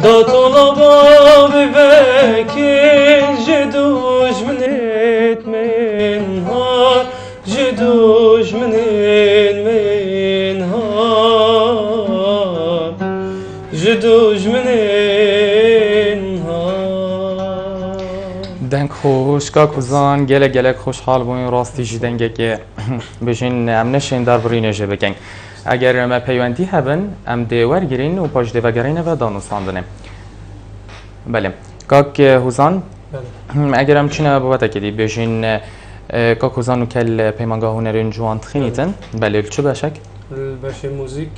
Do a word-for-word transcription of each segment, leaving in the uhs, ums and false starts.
Tatolaba bivekî ji dujminêt min ha, ji dujminêt min ha, ji dujminêt min ha. Deng xweş, kak Huzan, gelek gelek xweşhal bûn, rastî jî dengekê bêjin em neşên darbirînê jê bikin. Eger me peywendî hebin, em dê wergirîn û paş dê vegerîne ve danûstandinê. Belê. Kak, e, Huzan, Belê. Eger em çine babetekê dî bêjin, e, kak Huzan û kel, e, Peymanga Hunerên Ciwan dixînîtin, belê, li çi beşek? Li beşê muzîk,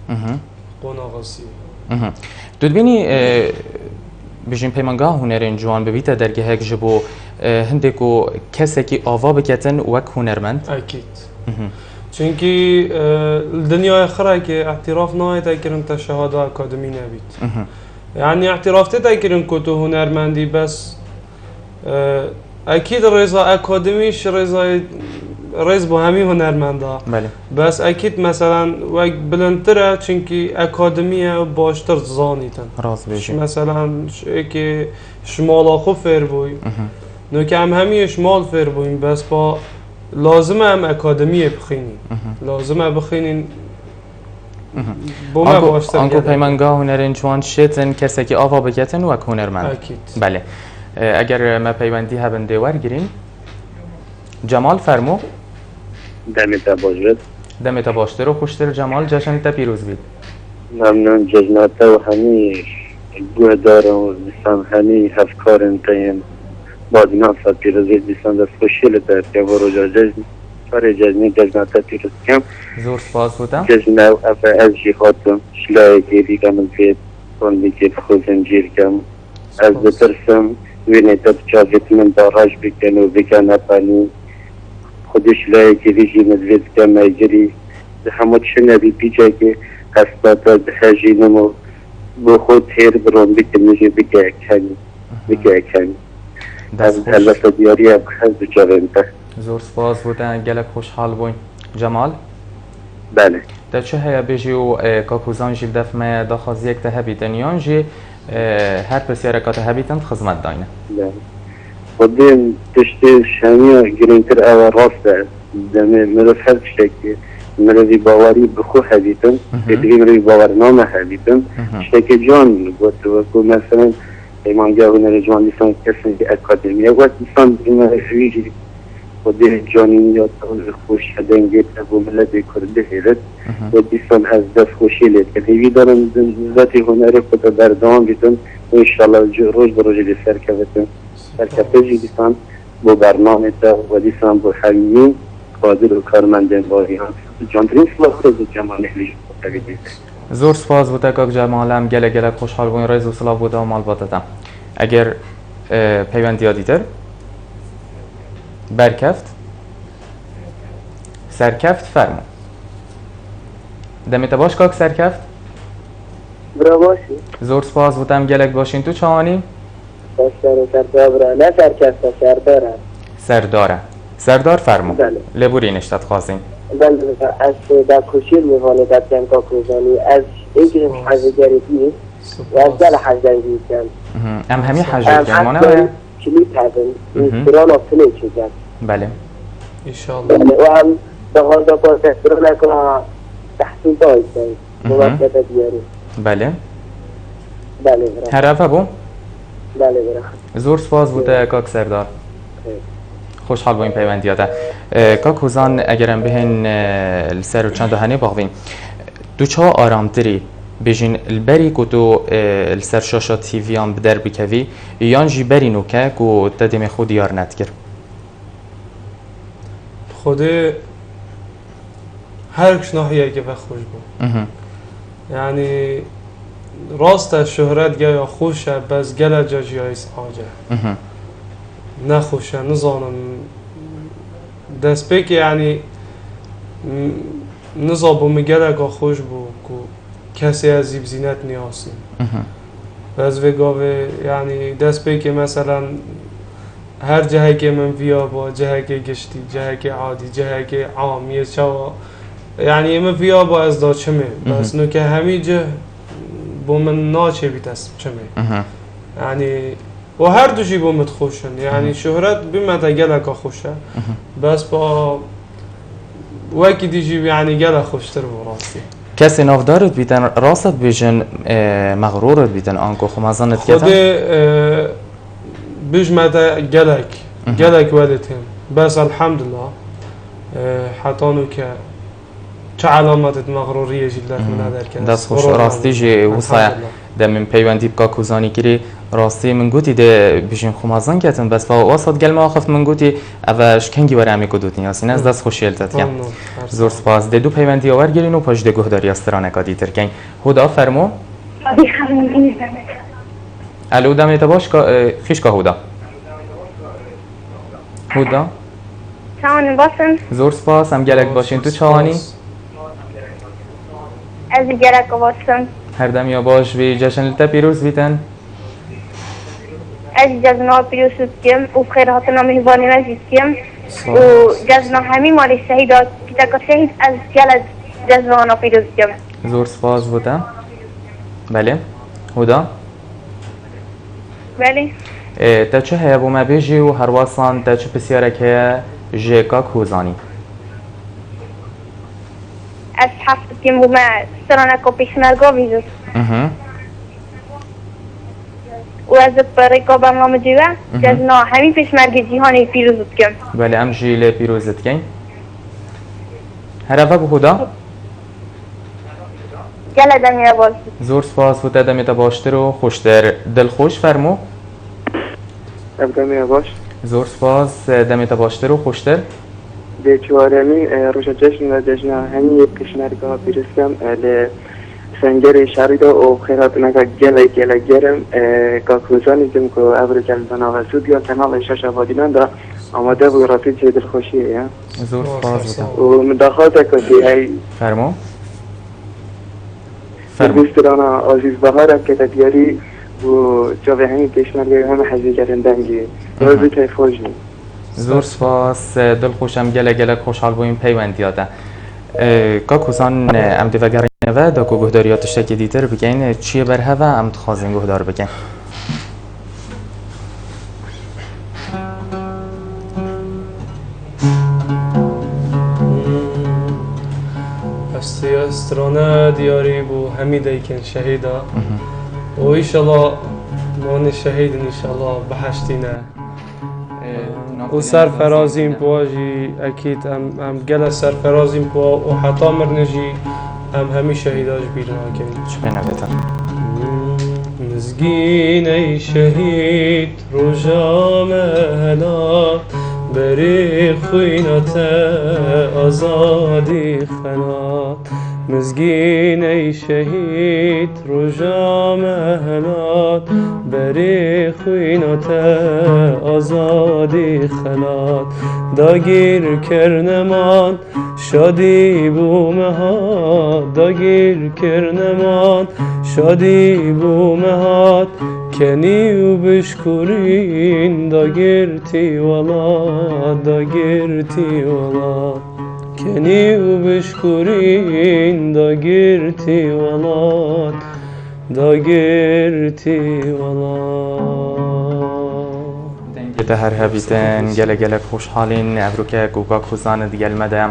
Mhm. qonaxasî. Mhm. Tu dibînî, e, bêjin Peymanga Hunerên Ciwan bibîte dergehek ji bo, e, hindê ku kesekî ava biketin wek hunermend? Ekîd. Mhm. Çunkî, e, li dinyaya xirekê îtiraf nayête kirin te şehada akademî nebît. Mhm. Yani îtiraf tê te kirin ku tu hunermendî, bes, e, ekîd rêza akademî ji rêza, rêz bo hemî hunermenda. Belê. Bes ekîd, meselen, wek bilindtir e, çunkî akademî ye, baştir zanîtin. Rast bêjî. Meselen, ji êkê ji mala xwe fêr bûy. Mhm. Noke em hemî ji mal fêr bûyn, bes pa lazim e em akademiyê bixînîn. Mhm. Lazim e bixînîn. Mhm. Bo me Anku, baştir anku gelek. Peymanga Hunerên Ciwan şêtin kesekî ava biketin wek hunermend. Ekîd. Belê. E, eger me peywendî hebin dê wergirîn. Cemal, fermo. Demê te baş bêt. Demê te baştir û xweştir Cemal, cejn te pîroz bît. Memnûn, cejna te û hemî guhdaran û dîsan hemî hevkarên te yên badînasa pîrozê dîsan destxweşiyê li te dikim bo roja cejnê. Karê cejnê cejna te pîroz dikim. Zor spas bo te. Cejn ew ev e, ez jî hatim ji layekê dî ke min vê tondikê dixwazim cîr kem. Ez Spas. ditirsim wênê te bi çavêt min de reş bikin û bike nepenî. Xwedê ji layekê dî jî min vê dike mejirî. Di hemû çi nebî pîçekê hesta te dihejînim û bo xwe têr bi ron bikin, min jî bike kenî. Mhm. Bike kenî. Dest Ez xweş. helbete diyariya bi hez bi çavên te. Zor spas bo te, gelek xweşhal bûyn. Cemal? Belê. Te çi heye bêjî û, e, kak Huzan jî li def me daxwaziyek te hebîtin, yan jî, e, her pirsyareka te hebîtin di xizmet de ne? Belê. Xwedê tiştê şeniya girîngtir ew e, rast e. Demê mirov her tiştekî mirovî bawerî bi xwe hebîtin, Mhm. tê divî mirovî bawer name hebîtin. Mhm. Tiştekî can got, wekû meselen Peymangeha Hunerê Ciwan dîsan kesên akademî ye. Wek dîsan dibîne wî jî Xwedê canî ya te xweş e, dengê te bo miletê Kurd bihêlit. Mhm. Wek dîsan ez dest xweşiyê lê dikim. Hêvîdar im di miletê hunerê xwe de berdewam bîtin. Û înşallah ci-, roj bi rojê dê serkevitin. Serkeftin jî dîsan bo bernamê te û dîsan bo hemî kadir û karmendên Badiyan. Cantirîn silav te ji Cemal Nehlî ji bo te bidît. Zor spas bo te kak Cemal, em gelek gelek xweşhal bûn, rêz û silav bo te û malbata te. Eger, e, peywendiya dîtir, Berkeft, Serkeft, fermo. Demê te baş kak Serkeft. Bira baş î. Zor spas bo te, em gelek baş în, tu çawan î? Baş ser û ser te bira. Ne Serkeft e, Serdar e. Serdar e. Serdar, fermo. Belê. Lêborînê ji te dixwazîn. Belê, ez destxweşiyê mêvanê te dikem kak Hozanî. Ez êkê Spas. hejêgerê dî. Spas. Ez gelek hej dengî dikem. Mhm. Em hemî hej Em dikin, hej wana deng waya? klîp hebin. Mhm. Strana finê çêker. Belê. Înşallah. Belê, û em daxwaza konsertraneka Tehsîn Tay dikin. Mhm. Bo me bikete diyarî. Belê. Belê, bira. Her ev hebû? Belê, bira. Zor spas bo te, kak Serdar. Evet. Xweşhal bûyîn peywendiya te. E, kak Hozan, eger em bihên, e, li ser çanda henê baxvîn, tu çawa aramtir î, bêjin, li berî ku tu, e, li ser şaşa T V'yan bi der bikevî, yan jî berî nûke ku te demê xwe diyar nedikir? Xwedê her giş nahiyekê ve xweş bû. Mhm. Yani, rast e, şohret geya xweş e, bes gele ca jî ya îsqac e. Mhm. Ne xweş e, nizanim. Destpêkê, yani, m-, niza bo min geleka xweş bû ku kesê ez zî bi zînet niyasîm. Mhm. Ez vê gavê, yani, destpêkê, meselen, her cihekê min viya ba, cihekê giştî, cihekê adî, cihekê am, yê çawa. Yani, min viya ba ez da çimê. Mhm. Bes nuke hemî cih Bo min naçê bît ez çimê. Mhm. Yanî, û her du jî bo min xweş in. Yanî, Mhm. şuhret bi me de geleka xweş e. Mhm. Bes pa wekî dî jî, yanî, gelek xweştir bû rastî. Kesê navdar dibîtin, rast dibêjin, e, mexrûr dibîtin, anku xwemezin dikete? Xwedê, e, bijme te gelek, Mhm. gelek welêt hên. Bes elhamdulillah, e, heta nûke çi elametê mexrûriyê jî li dest min Mhm. nederkene. Dest xweş, Xurur rastî nabî. jî wisa ye. Elhamdulillah. De min peywendî bi Kak Hozanî kirî, rastî min gotî dê bijîn xwemezin ketin, bes pa wisa digel me axift min gotî, ev e ji kengî were em ê ku dûtin Yasîn, ez Hı. dest xweşiyê li te dikem. Tamam, her Zor sağ ol. spas. Dê du peywendiya wergirîn û paş dê guhdariya straneka dîtir kein. Huda, fermo. Alo, demê te baş, ka, e, xîşka Huda. Huda. Çawanî, baş in? Zor spas, em gelek Baş, baş in. Tu spas. çawanî? Ez jî gelek baş im. Her dem ya baş bî, ceşn li te pîroz bîtin. Ez jî cejna pîroz dikim û bi xêr hatina mîhvanê me jî dikim. Spas. Û cejna hemî malê şehîda, kîteka şehîd, ez gelek cejna wana pîroz dikim. Zor spas bo te. Belê. Huda? Belê. Ê, te çi heye bo me bêjî û herwesan te çi pisyarek heye ji Kak Hozanî? Ez hez dikim bo me straneka pêşmerga bêjin. Mhm. Û ez ê bi rêka bernamecê we Mhm. cejna hemî pêşmergê cîhanê pîroz dikim. Belê, em jî lê pîroz dikin. Here ve bi Huda. Gelek demê baş. Zor spas, bo te demê te baştir û xweştir. Dilxweş, fermo. Ev demê baş. Zor spas, demê te baştir û xweştir. Dê çiwaremîn, e, roja cejn ve cejna hemî yê pêşmerga pîroz kem, e, li Sengerê Şerî de û xêrhatineka gelek, gelek germ, e, Kak Hozanî dim ku ev roja li nava stûdyo kanalê Şaş Abadînan de amade bû, rastî cihê dilxweşiyê ye. Zor Zor spas, spas. Bo te. Û min daxwazek heye. Fermo. Fermo. Bi strana Azîz Bahar e kete diyarî û çavê hemî pêşmergeyê hemî hezî gerin dengê. Mhm. Roj bi keyf xweş bî. Zor spas, dilxweş, em gelek gelek xweşhal bûyîn peywendiya te. E, Kak Hozan, e, em dê vegerîne ve, da ku guhdariya tiştekê dîtir bikein, e, çi ye berhev e, em dixwazin guhdar bikin. Hestê strane diyarî bo hemî daykên şehîda. Mhm. Û înşallah manê şehîdin înşallah biheştî ne. Û serferazîn powa jî ekîd em, em gele serferazîn powa û heta mirnê jî em hemî şehîda ji bîr nakin. Çi pê nebêtin. Mizgîney şehîd, roja me hela, berê xwîna te azadî xelat. Mizgîney şehîd, roja me helat, berê xwîna te azadî xelat. Dagîrkirine man, şadî bo me hat, dagîrkirine man, şadî bo me hat. Kenî û bişkurîn, dagirtî welat, dagirtî welat. Kenî û bişkurîn, dagirtî welat, dagirtî welat. Dengê te her hebîtin, gelek gelek xweşhalîn, evroke ku Kak Hozan digel me de.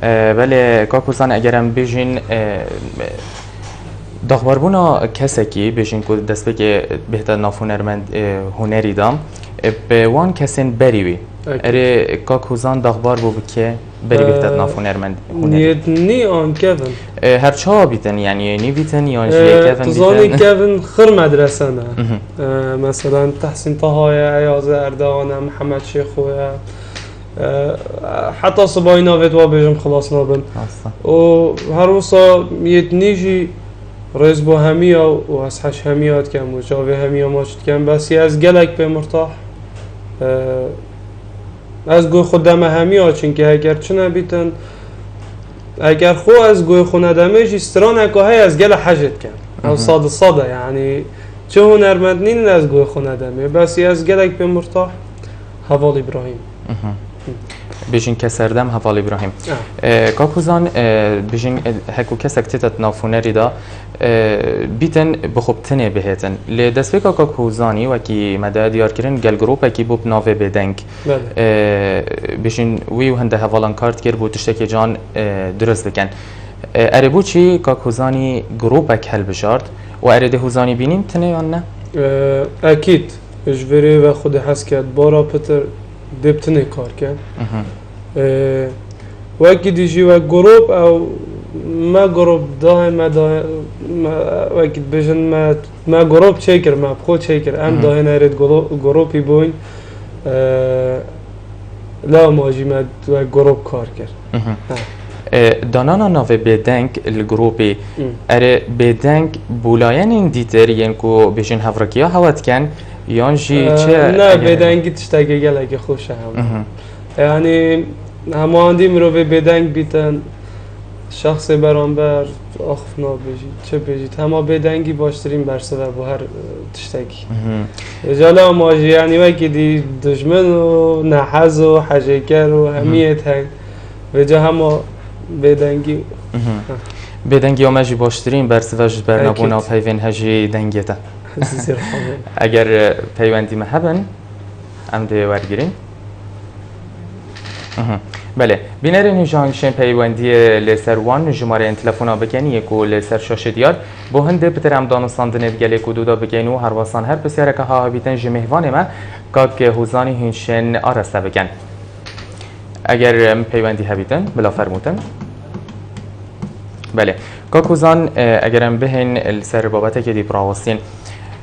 E, belê, Kak Hozan, eger em bêjin, e, daxbarbûna kesekî, bêjin ku destpêkê bihte nav hunermend, e, hunerî de, e, bi wan kesên berî wî. Erê, Kak Hozan daxbar bû bi kê? Berî bihte di nav hunermend, hunerî. Yê nî an kevin. E, her çawa bîtin, yanî yê nî bîtin, yan jî yê kevin bîtin? Tu zanî kevin xir medrese ne. Mhm. E, meselen Tehsîn Taha ye, Eyaz Erdogan e, Mihemed Şêxo ye. E, heta sibayî navê te wa bêjim xilas nabin. Rast e. Û her wisa yê nî jî rêz bo hemiya û ez heş hemiya dikem û çavê hemiya maç dikem. Bes yê ez gelek pê mirtah. E, Ez guh xwe deme hemiya, çunke heger çi nebîtin, heger xwe ez guh xwe nedemê jî straneka heye ez gele hejê dikim. Ew Mhm. sad û sad e, yanî çi hunermend nînin ez guh xwe nedemê. Bes ez gelek pê mirtah, Heval Îbrahîm. Mhm. Bêjin ke serdem heval Îbrahîm. Ah. E, Kak Hozan, e, bêjin, e, heko kesek tête di nav hunerî de, e, bîtin bi xwe bi tinê bihêtin. Lê destpêka Kak Hozanî wekî me daye diyarkirin gel gropekî bû bi navê Bêdeng. Belê. E, bêjin wî û hinde hevalan kar dikir bû tiştekê can, e, dirust bikin. E, erê boçî Kak Hozanî gropek helbijart û erê dê Hozanî bînîn tinê yan ne? E, ekîd. Ji vê rê ve xwedê hez ket, bara pitir dê bi tinê kar ke. Mhm. Ee, wekî dî jî wek grûp ew me grûp dayê me dayê me wekî dibêjin me, me grûp çêkir, me bi xwe çêkir. Em Mhm. dayê nerê di gro-, grûpî bûyn. Ee, la ma jî me wek grûp kar kir. Mhm. Ha. E, danana navê Bêdeng li grûpê, Hı. erê Bêdeng bûlayenên dîtir yên ku bêjin hevrikiya hewa dikin, yan jî E, çi ne, hene? Bêdengî tiştekê gelekî xweş e hewa. Mhm. Yani, hema andî mirovê bêdeng bîtin, şexsê beramber, axif nabêjî, çi bêjît, hema bêdengî baştirîn bersiv e bo her, e, tiştekî. Mhm. Vêca lê ma jî, yani, wekî dî dijmin û nehez û hejêker û Mhm. hemiyê teng. Vêca hema bêdengî. Mhm. Heh. Bêdengiya me jî baştirîn bersiv e ji ber Ekîd. nebûna peyvên hejî dengê te. Zîrxan. Eger, e, peywendî me hebin, em dê wergirîn. Mhm. Belê. Bînerên hêja hişên peywendiyê li ser wan jimareyên telefona bikin yê ku li ser şaşê diyar. Bo hindê pitir em danûstandinê bi gelê ku dûda bikeyn û herwesan her pisyareke ha hebîtin ji mêvanê me, kak Hozanî hînşên araste bikin. Eger, em, peywendî hebîtin, bila fermûtin. Belê. Kak Hozan, e, eger em bihên li ser babetekê dî birawestîn,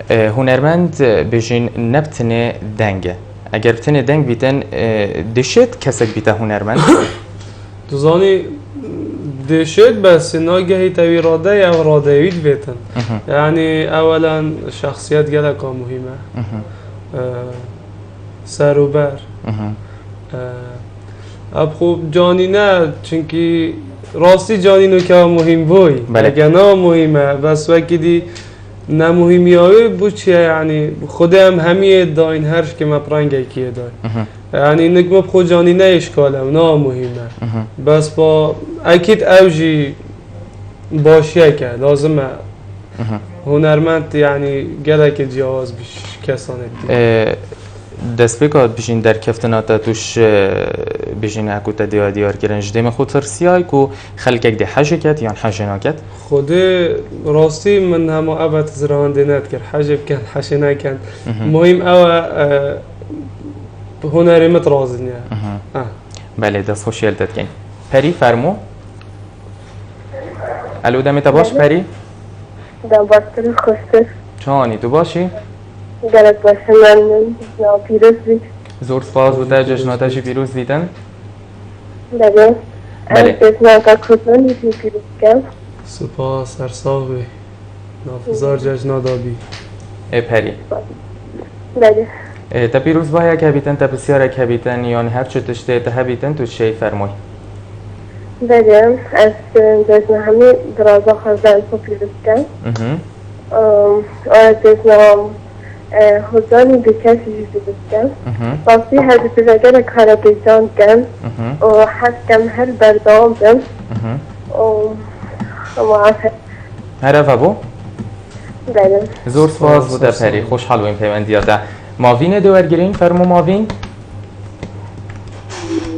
e, hunermend, e, bêjin ne bi tinê deng e. Eger bi tinê deng bîtin, e, dişêt kesek bîte hunermend? Tu zanî, dişêt bes nagehî te wî radeyê, ev radeyê wî dibêtin. Mhm. Yani, ewelen şexsiyet geleka muhîm e. Mhm. E, ser û ber. Mhm. E, ev xwe canî ne, çunkî rastî canî nûke muhîm bûy. Belê. Eke na muhîm e, bes wekî dî ne muhîmiya wê bû çi ye, yani, xwedê em hemiyê dayîn, her şikê me bi rengekî yê dayîn. Mhm. Yani, nik me bi xwe canî ne îşkal e, na muhîm e. Mhm. Bes ba, ekîd ew jî başiyek e, lazim e. Mhm. Hunermend, yani, gelekê ciyawaz bî ji kesanê dî. E, destpêka bijîn derkeftina te tu ji, bijîn, eku te diya diyar kirin, ji dêmê xwe tirsiyay ku xelkek dê hejê ket yan hejê naket? Xwedê rastî min hema ebe zirahan dê nedikir. Hejê bikin, hejê nekin. Mhm. Muhîm ew e, e, hunerê min razî niye. Mhm. Ha. Belê, destxweşiyê li te dikeyn. Perî, fermo. Alo, demê te baş, Belê. Perî? Dem baştir û xweştir. Çawanî, tu baş î? Gelek baş im, memnun. Nav pîroz bî. Zor spas bo te, cejna te jî pîroz bîtin. Belê. Belê. Ez cejna te Kurdan jî pîroz dikim. Spas, her sax bî. Nav hezar cejna da bî. Ê Perî. Belê. Ê, te pîrozbahiyek hebîtin, te pisyarek hebîtin, yan her çi tiştê te hebîtin, tu çêy fermoy. Belê, ez, e, cejna hemî biraza xwe ji derdixwe pîroz dikim. Mhm. Em, ez cejna, e, Hozanî bi kes jî pîroz dikim. Mhm. Rastî her di pêve gelek xelekê can dikim. Mhm. Û hez dikim her berdewam bim. Mhm. Û, û Her ev hebû? Belê. Zor spas bo te Perî. Xweşhal bûyîn peywendiya te. Mavînê dê wergirîn, fermo Mavîn.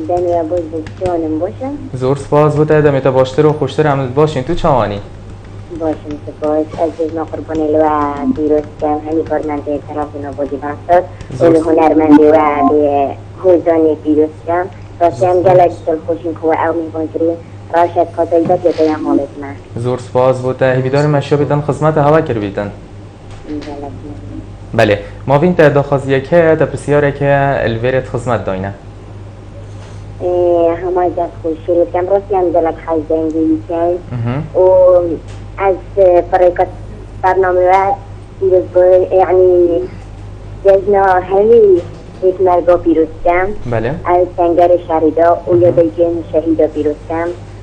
Demê we baş bo, çawan in, baş in? Zor spas bo te, demê te baştir û xweştir, em baş in, tu çawan î? Baş im, spas. Ez cejna qurbanê li we pîroz dikim, hemî karmendên Televizyona Bodî Bensat û li hunermendê we bê Hozanê pîroz dikim. Rastî em gelek dilxweş in ku we ew mêvan kirî. Reşet, ka taybetê te ya malê me. Zor spas bo te. Hêvîdar im eşya bîtin xizmeta hewa kiribîtin. Belê. Mavîn, te daxwaziyek heye, te pisyarek heye, li vê rê di xizmet dayne. Ê, hema ez dest xweşî lê dikim. Rastî em gelek hez dengê wî ken. Mhm. Û ez, e, pirêka bernamê we pîroz bû, yani cejna hemî pêşmerga pîroz dikim. Belê. Ez Sengerê Şerî de û Mhm. yadê cihên şehîda pîroz dikim.